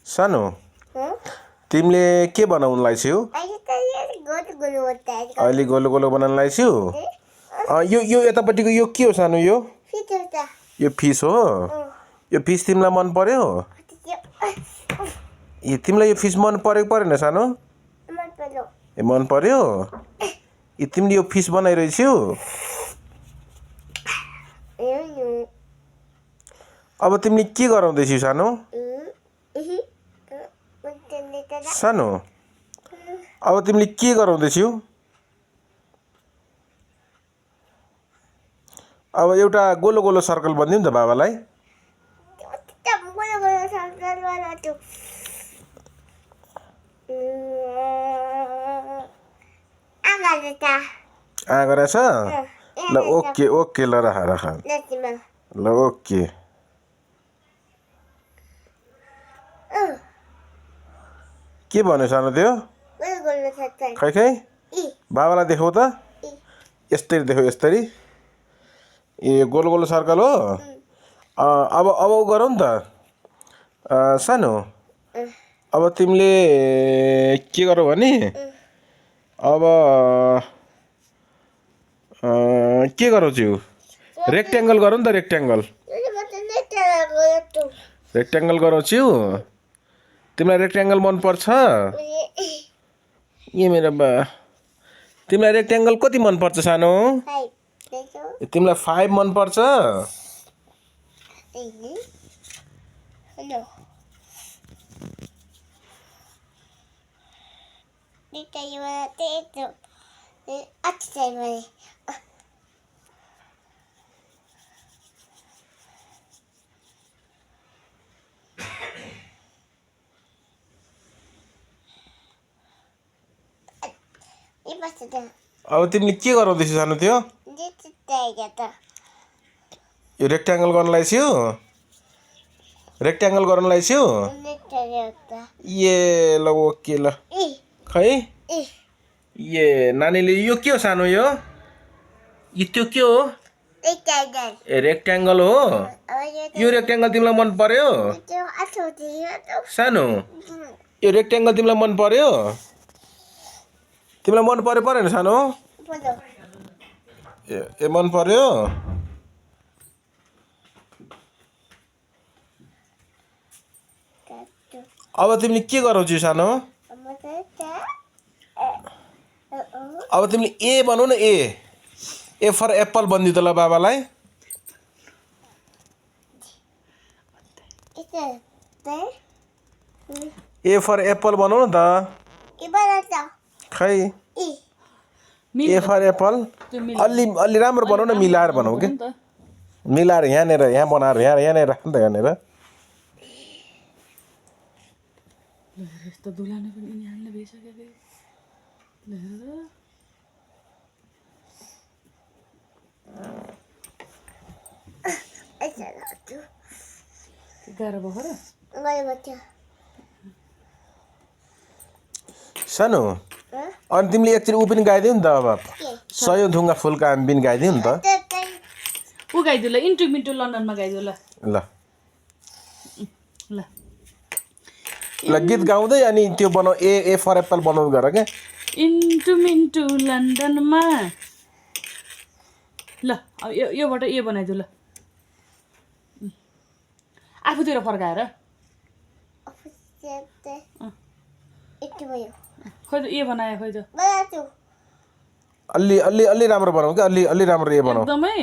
सानो तिमीले के बनाउन लाइछौ अहिले गोलो गोलो बनाउन लाइछौ यो यतापट्टिको यो के हो सानो यो फिस हो यो फिस तिमीलाई मन पर्यो तिमीलाई यो फिस मन परेको परेन सानो मन पर्यो तिमीले यो फिस बनाइरहेछौ अब तिमीले के गराउँदैछौ सानो अब तिमीले के गराउँदैछौ अब एउटा गोलो गोलो सर्कल बनिदिउँ त बाबालाई गरेछ ल ओके ओके ल राख ल ओके के भन्यो सानो त्यो खै खै बाबालाई देखाउ त यस्तरी देखाउ यस्तरी गोलो गोलो सर्कल हो अब गरौँ त सानो अब तिमीले के गरौ भने अब के गराउँछौ रेक्ट्याङ्गल गरौँ त रेक्ट्याङ्गल गराउँछौ तिमीलाई रेक्ट्याङ्गल मन पर्छ मेरो बा तिमीलाई रेक्ट्याङ्गल कति मन पर्छ सानो तिमीलाई 5 मन पर्छ अब तिमीले के गराउँदैछौ सानो त्यो यो रेक्ट्याङ्गल गर्न लाइछौ ए ल ओके ल खै नानीले यो के हो सानो यो त्यो के हो रेक्ट्याङ्गल हो यो रेक्ट्याङ्गल तिमीलाई मन पर्यो सानो यो रेक्ट्याङ्गल तिमीलाई मन पर्यो तिमीलाई मन पर्यो परेन सानो ए मन पर्यो अब तिमीले के गराउँछौ सानो अब तिमीले ए बनाउ न ए फर एप्पल बनिदिउ त ल बाबालाई ए फर एप्पल बनाउ न त खै ए फर एप्पल अलि राम्रो बनाउ न मिलाएर बनाऊ के मिलाएर यहाँ बनाएर यहाँ राख्नु त यहाँनिर सानो अनि तिमीले एकचोटि ऊ पनि गाइदिउ नि त अब सयौं ढुङ्गा फुलका हामी पनि गाइदिउ नि त ऊ गाइदिउ ल इन्टु मिन्टु लन्डनमा गाइदिउ ल गीत गाउँदै अनि त्यो बनाऊ ए फर एप्पल बनाउनु गर के इन्टु मिन्टु लन्डनमा ल अब योबाट ए बनाइदिउ ल आफूतिर फर्काएर खोइ त ए बनायो खोइ त अलि राम्रो बनाऊ के अलि राम्रो ए बनाऊ एकदमै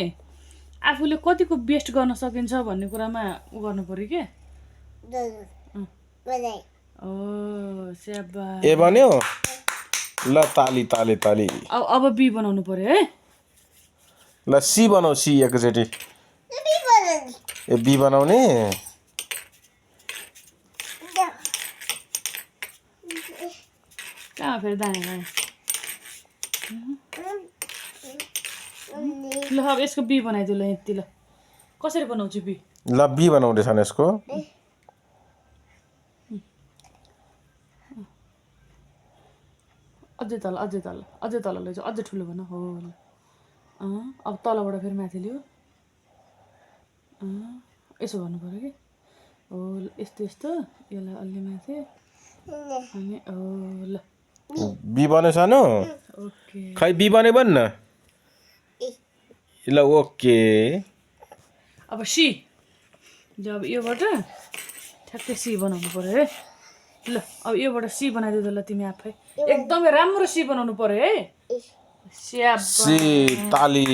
आफूले कतिको बेस्ट गर्न सकिन्छ भन्ने कुरामा उ गर्नु पर्यो के ओ स्याबास ए बन्यो ल ताली अब बी बनाउनु पर्यो है ल सी बनाऊ सी एकचोटि ए बी बनाउने कहाँ फेरि दाने ल अब यसको बी बनाइदिउ ल यति ल कसरी बनाउँछु बी ल बी बनाउँदैछन् यसको अझै तल लैजाऊ अझै ठुलो बना हो अब तलबाट फेरि माथि लियो यसो गर्नु पऱ्यो कि हो यस्तो यस्तो यसलाई अलि माथि अनि ल बी बन्यो सानो ओके खै बी बन्यो भन्न ल ओके अब सी अब योबाट ठ्याक्कै सी बनाउनु पर्यो है ल अब योबाट सी बनाइदियो ल तिमी आफै एकदमै राम्रो सी बनाउनु पर्यो है स्याबास सी ताली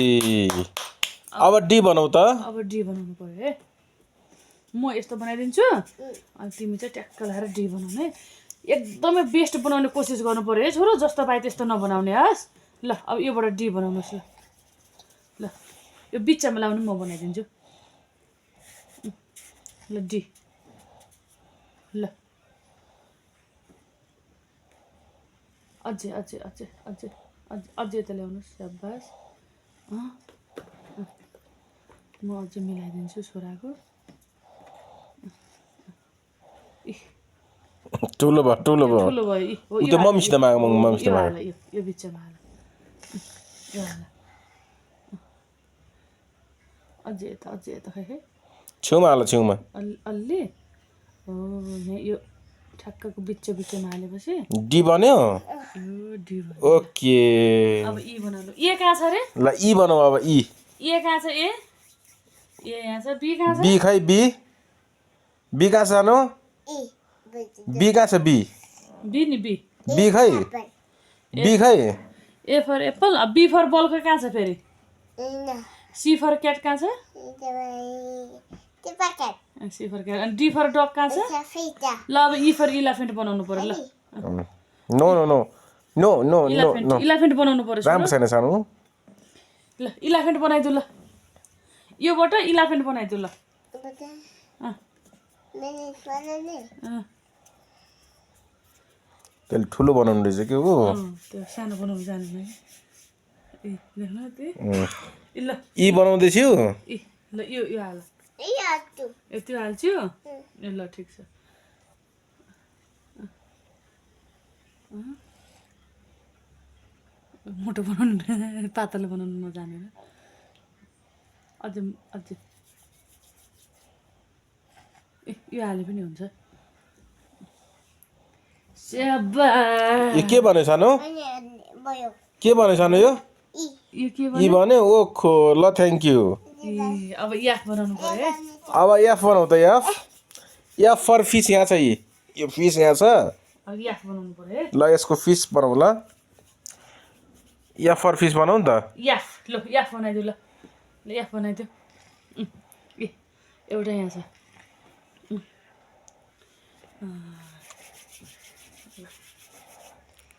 अब डी बनाऊ त अब डी बनाउनु पर्यो है म यस्तो बनाइदिन्छु अनि तिमी चाहिँ ट्याक्क लगाएर डी बनाउने एकदमै बेस्ट बनाउने कोसिस गर्नु पर्यो है छोरो जस्तो पाए त्यस्तो नबनाउने हस् ल अब योबाट डी बनाउनुहोस् ल यो बिचमा लाउनु म बनाइदिन्छु ल डी ल अझै अझै अझै अझै अझै त ल्याउनुहोस् स्याबास म अझै मिलाइदिन्छु छोराको ठुलो भयो ठुलो भयो उ त मम्मीसित माग मम्मीसित माग यो बिचमा हाल यो हाल अझै यता खै छेउमा हाल छेउमा अलि हो यहाँ यो ठ्याक्कको बिचमा हालेपछि डी बन्यो यो डी ओके अब ई बनाउनु ए कहाँ छ रे ल ई बनाऊ अब ई ए कहाँ छ ए यहाँ छ बी कहाँ छ बी खै बी कहाँ छ सानो बी कहाँ छ बी बी नि बी बी खै बी खै ए फर एप्पल अब बी फर बल कहाँ छ फेरि सी फर क्याट कहाँ छ सी फर क्याट अनि डी फर डग कहाँ छ ल अब ई फर इलेफेन्ट बनाउनु पर्यो ल no no no no no no elephant बनाउनु पर्यो राम्रो छैन सानो ल इलेफेन्ट बनाइदिउ ल योबाट इलेफेन्ट बनाइदिउ ल त्यसले ठुलो बनाउनु रहेछ के हो त्यो सानो बनाउनु जानेन ए देख्न ल ई बनाउँदैछु ए ल यो हाल ए त्यो हाल्छु ए ल ठिक छ मोटो बनाउनु पातलो बनाउनु नजानेर अझै ए यो हाले पनि हुन्छ यो के भन्यो सानो के भन्यो सानो यो यो के ई भन्यो ओखो ल थ्याङ्क यू अब याफ बनाउनु पर्यो है अब एफ बनाऊ त एफ फर फिस यहाँ छ यो फिस यहाँ छ अब याफ बनाउनु पर्यो है ल यसको फिस बनाऊ ल एफ फर फिस बनाऊ नि त याफ ल याफ बनाइदिउ ल याफ बनाइदिउ ए एउटा यहाँ छ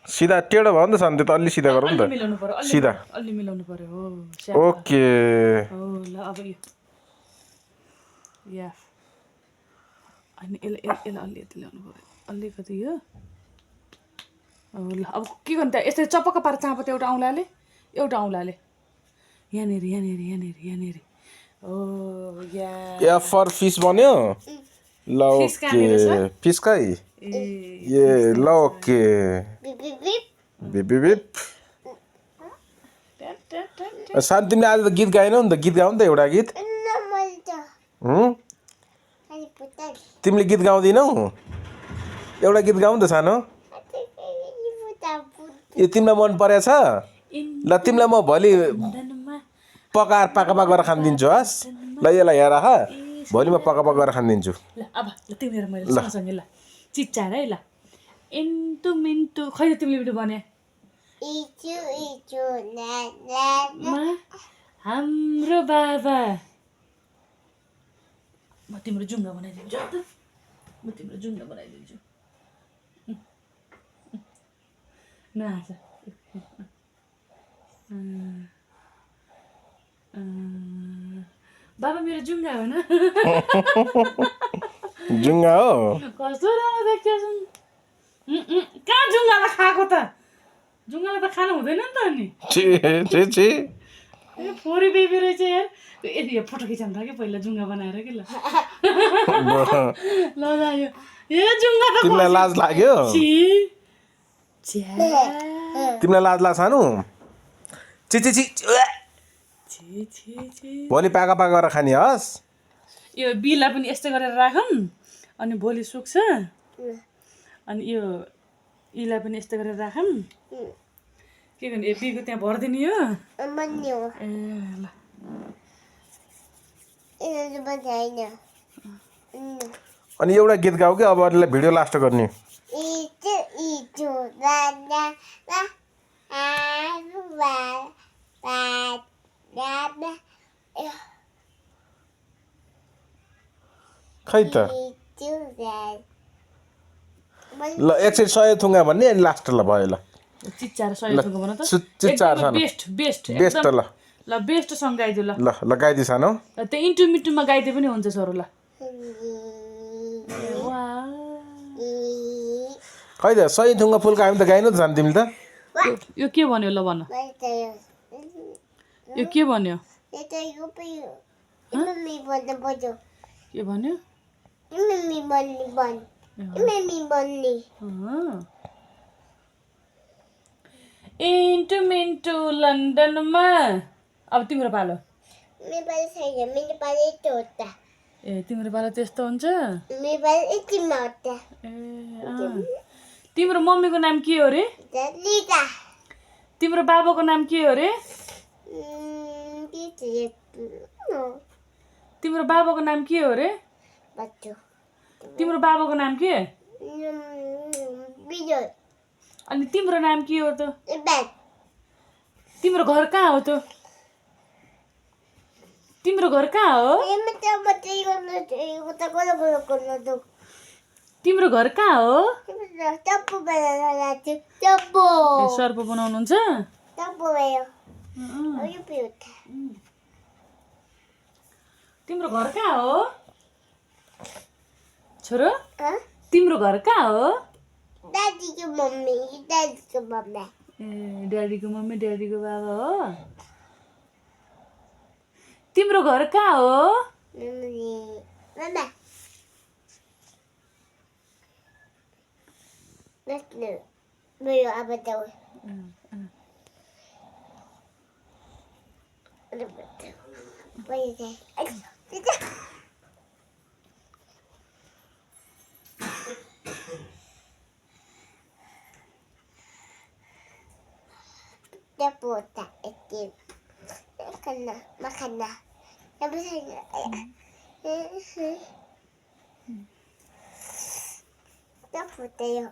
सिधा टेढो भयो नि त सानो त्यो त अलि सिधा गरौँ नि त मिलाउनु पर्यो सिधा अलि मिलाउनु पर्यो हो ओके हो ल अब यो याफ अनि यसलाई अलि यति ल्याउनु पर्यो अलिकति यो हो ल अब के गर्नु त यसरी चपक्क पारेर चाँप त एउटा औँलाले यहाँनिर हो या एफ फर फिस बन्यो ल ओके फिस खै ए ल ओके बिप बिप सानो तिमीले आज त गीत गाएनौ नि त गीत गाउ नि त एउटा गीत तिमीले गीत गाउँदैनौ एउटा गीत गाउ नि त सानो यो तिमीलाई मन परेछ ल तिमीलाई म भोलि पकाएर पाका गरेर खानिदिन्छु हस् ल यसलाई हेर ह भोलि म पका गरेर खानिदिन्छु ल अब तिमीहरू मैले सँगसँगै ल चिच्चाएर है ल इन्टु मिन्टु खै तिमीले भिडियो भने हाम्रो बाबा म तिम्रो जुङ्गा बनाइदिन्छु त नहाँस बाबा मेरो जुङ्गा हो न जुङ्गा हो कस्तो राम्रो देखिया छन् कहाँ जुङ्गालाई खाएको त जुङ्गालाई त खानु हुँदैन नि त अनि ए फोरी बेबी रहेछ यार यो फोटो खिचाउनु कि पहिला जुङ्गा बनाएर कि ल ल यो जुङ्गा त तिमीलाई लाज लाग्यो तिमीलाई लाज लाग्छ सानो छि भोलि पाका गरेर खाने हस् यो बिला पनि यस्तै गरेर राखौँ अनि भोलि सुक्छ अनि यो इलाई पनि यस्तो गरेर राखौँ के गर्ने यो बीको त्यहाँ भरिदिने यो ए ल अनि एउटा गीत गाऊ कि अब अरूलाई भिडियो लास्ट गर्ने खै त ल एकचोटि 100 थुङ्गा भन्ने अनि लास्ट ल भयो ल चिच्चाएर सहयोग भन त चिच्चाएर सानो बेस्ट बेस्ट बेस्ट ल ल बेस्ट सङ गाइदियो ल ल गाइदिए सानो त्यो इन्टु मिटुमा गाइदिए पनि हुन्छ छोरो ल खै त 100 थुङ्गा फुलको हामी त गाइनु त जान तिमीले त यो के भन्यो ल भन यो के भन्यो के भन्यो इन्टु मिन्टु लन्डनमा अब तिम्रो पालो ए तिम्रो पालो त्यस्तो हुन्छ तिम्रो मम्मीको नाम के हो रे तिम्रो बाबाको नाम के हो रे तिम्रो बाबाको नाम के हो रे तिम्रो बाबाको नाम के अनि तिम्रो नाम के हो त तिम्रो घर कहाँ हो त तिम्रो घर कहाँ हो तिम्रो घर कहाँ हो सर्प बनाउनुहुन्छ तिम्रो घर कहाँ हो छोरो तिम्रो घर कहाँ हो दादीको मम्मी ए ड्याडीको मम्मी ड्याडीको बाबा हो तिम्रो घर कहाँ हो मामा मेरो अब त Puta, makan na. Sabi sa inyo, puta yun.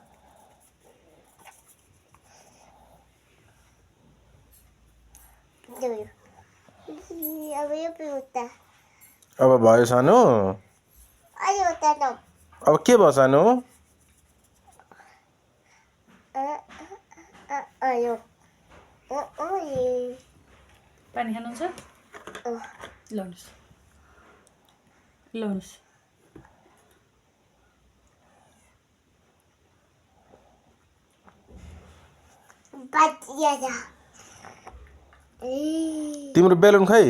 Sabi yung puta. अब भयो सानो Ayaw tanong. अब के भयो सानो Ayaw. पानी खानुहुन्छ ल्याउनुहोस् ल्याउनुहोस् तिम्रो बेलुन खै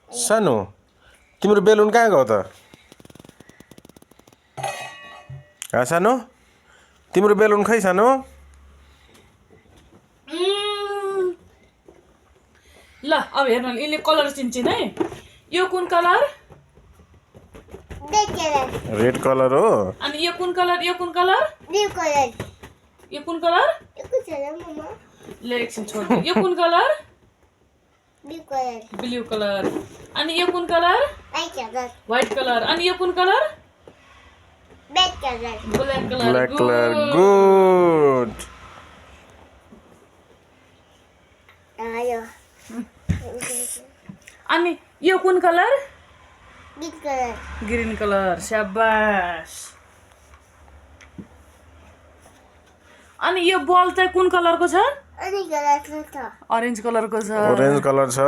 सानो तिम्रो बेलुन कहाँ गयो त सानो तिम्रो बेलुन खै सानो ल अब हेर्नु यसले कलर चिन्छन् है यो कुन कलर रेड कलर हो अनि यो कुन कलर यो कुन कलर यो कुन कलर ल एकछिन छोड यो कुन कलर ब्लू कलर अनि यो कुन कलर व्हाइट कलर अनि यो कुन कलर ब्ल्याक कलर गुड अनि यो कुन कलर ग्रीन कलर शाबाश अनि यो बल चाहिँ कुन कलरको छ ऑरेंज कलरको छ ऑरेंज कलर छ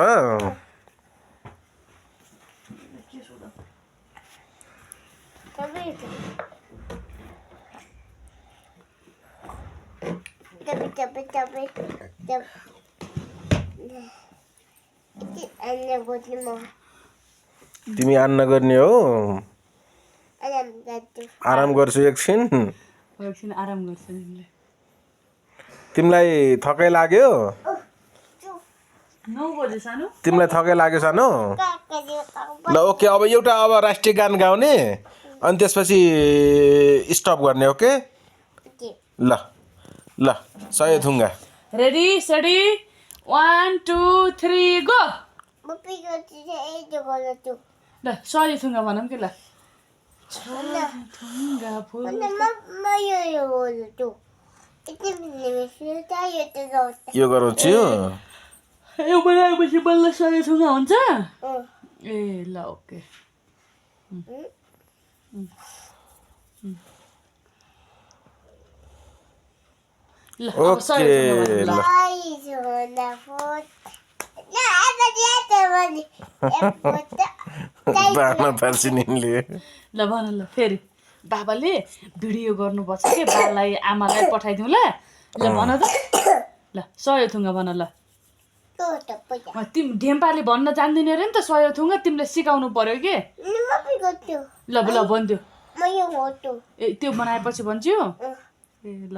तिमी आन्न गर्ने हो आराम गर्छु एकछिन आराम गर्छु तिमीलाई थकाइ लाग्यो 9 बजे सानो तिमीलाई थकै लाग्यो सानो ल ओके अब एउटा अब राष्ट्रिय गान गाउने अनि त्यसपछि स्टप गर्ने ओके ल ल सय थुङ्गा रेडी सेडी 1 2 3 गो म पिको चाहिँ यो गर्नु छु ल सय थुङ्गा भनौँ कि ल थुङ्गा फुल म यो गर्नु छु यति मिल्ने यो त गर्छ यो गराउँछु यो बनाएपछि बल्ल सय थुङ्गा हुन्छ ए ल ओके ल अब सय ओके थुङ्गा भनौँ ल बाना पर्सिनिले ल भन ल फेरि बाबाले भिडियो गर्नुपर्छ कि बाबालाई आमालाई पठाइदिउँ ल ल भन त ल सय थुङ्गा भन ल तिमी ढेम्पाले भन्न जान्दैन अरे नि त सय थुङ्गा तिमीले सिकाउनु पर्यो कि ल ल भनिदियो ए त्यो बनाएपछि भन्छु ए ल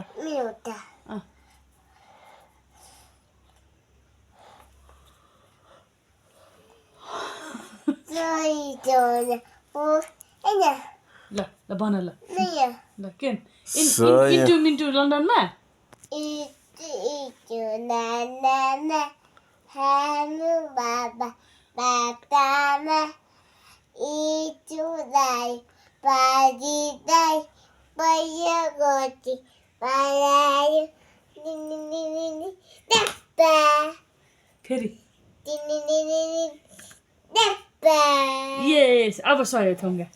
ल ल भन ल ल के इन्टु मिन्टु लन्डनमा बाबा बाबामा इचुदाई पाजिदाई पय गोटी पालायो निनिनिनि डप्पा फेरि निनिनिनि डप्पा यस अब सय थुङ्गा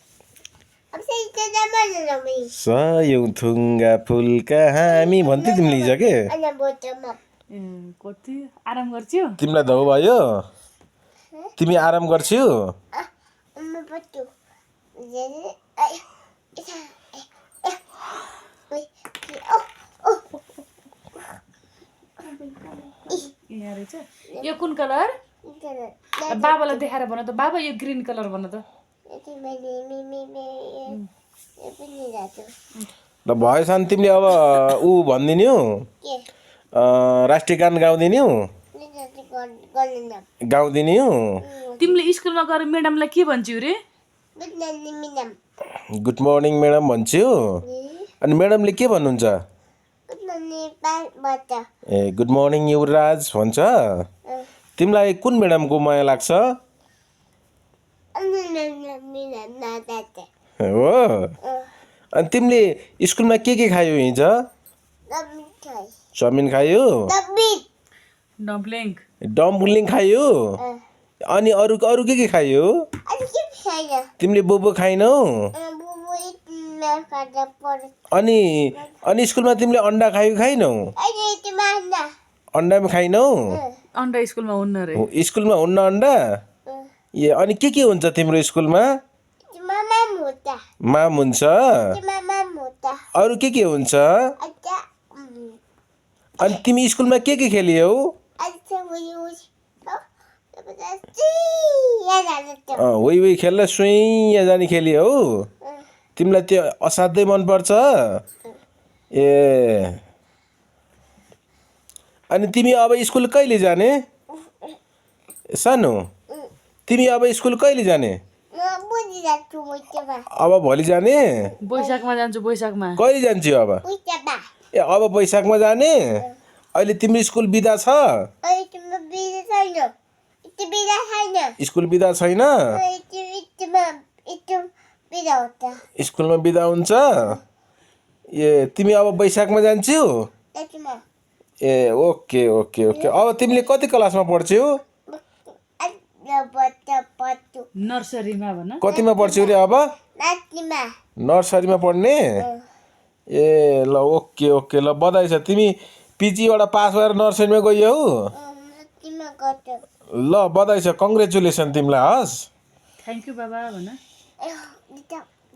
अब चाहिँ त नमनमी सयौँ थुङ्गा फुलका हामी भन्थ्यो तिमीले हिजो के अनि बोतलमा ए कति आराम गर्छौ तिमीलाई धौ भयो तिमी आराम गर्छौ म पत्तु यहाँ रहेछ यो कुन कलर बाबालाई देखाएर भन त बाबा यो ग्रिन कलर भन त ल भयो सान तिमीले अब ऊ भनिदिन्यौ राष्ट्रिय गान गाउँदिन्यौ गाउँदिन्यौ तिमीले स्कुलमा गएर म्याडमलाई के भन्छौ रे गुड मर्निङ म्याडम भन्छु अनि म्याडमले के भन्नुहुन्छ ए गुड मर्निङ युवराज भन्छ तिमीलाई कुन म्याडमको माया लाग्छ हो अनि तिमीले स्कुलमा के खायौ हिजो चाउमिन खायौ डम्बलिङ खायौ अनि अरू अरू के खायौ तिमीले बोबो खाइनौ अनि अनि स्कुलमा तिमीले अन्डा खाइनौ अन्डा पनि खाइनौ अन्डा स्कुलमा हुन्न रे स्कुलमा हुन्न अन्डा ए अनि के हुन्छ तिम्रो स्कुलमा माम हुन्छ अरू के हुन्छ अनि तिमी स्कुलमा के खेलियौ वही खेल्दा सुइँ जाने खेलियौ तिमीलाई त्यो असाध्यै मनपर्छ ए अनि तिमी अब स्कुल कहिले जाने सानो तिमी अब स्कुल कहिले जाने अब भोलि जाने बैशाखमा जान्छु बैशाखमा कहिले जान्छु अब ए अब बैशाखमा जाने अहिले तिम्रो स्कुल बिदा छ स्कुल बिदा छैन स्कुलमा बिदा हुन्छ ए तिमी अब बैशाखमा जान्छौ ए ओके ओके ओके अब तिमीले कति क्लासमा पढ्छौ नर्सरीमा भन कतिमा पढ्छौ रे अब नर्सरीमा पढ्ने ए ल ओके ओके ल बधाई छ तिमी पिजीबाट पास भएर नर्सरीमा गयौ ल बधाई छ कङ्ग्रेचुलेसन तिमीलाई हस् थ्याङ्क यू बाबा भन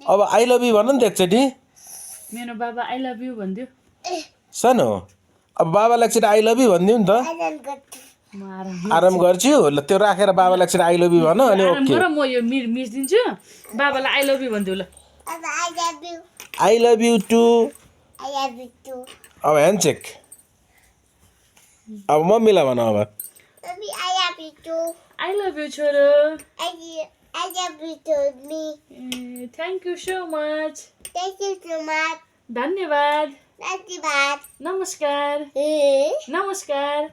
अब आई लभ यु भन नि त एकचोटि मेरो बाबा आई लभ यु भनिदियो सानो अब बाबालाई एकचोटि आई लभ यु भनिदिउ नि त म आराम आराम गर्छु ल त्यो राखेर बाबालाई एकचोटि आई लभ यु भन अनि आराम ओके गर म यो मिस दिन्छु बाबालाई आई लभ यु भनिदिउ ल आई लभ यु टु अब ह्यान्डसेक अब मम्मीलाई भन अब Mommy, I love you too. I love you छोरो I love you too, me. Thank you so much Thank you so much. धन्यवाद Thank you, bad. नमस्कार नमस्कार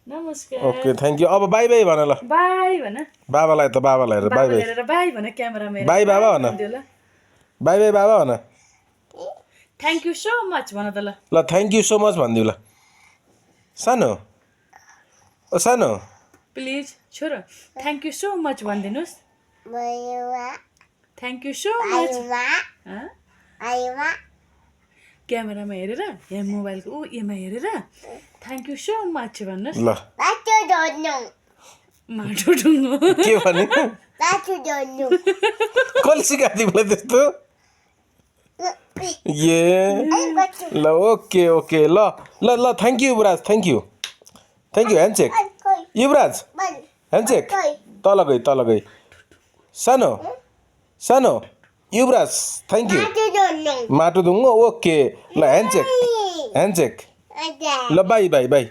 नमस्कार ओके थ्याङ्क यू अब बाई बाई भन ल बाई भन बाबालाई त बाबालाई हेर बाई बाबा बाई हेरेर बाई भन क्यामेरामा हेरेर बाई बाबा भन भनिदियो ल बाई बाई बाबा भन थ्याङ्क यू सो मच भन त ल ल थ्याङ्क यू सो मच भनिदिऊ ल सानो ओ सानो प्लिज छोरो थ्याङ्क यू सो मच भनिदिनुहोस् Mayuwa. Thank you so much Ayuwa. Ayuwa. क्यामेरामा हेरेर यहाँ मोबाइलको एमा हेरेर थ्याङ्क यू सो मच भन्नुहोस् ल That's your donut. माटो ढुङ्गो के भने That's your donut. कसले सिकाएको तिमीलाई त्यस्तो ए ल ओके ओके ल ल ल thank you Yuvraj thank you handshake Yuvraj handshake तल गई सानो सानो Yuvraj thank you That's your donut. माटो दुङ्गो ओके ल ह्यान्डसेक ल बाई बाई बाई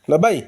ल बाई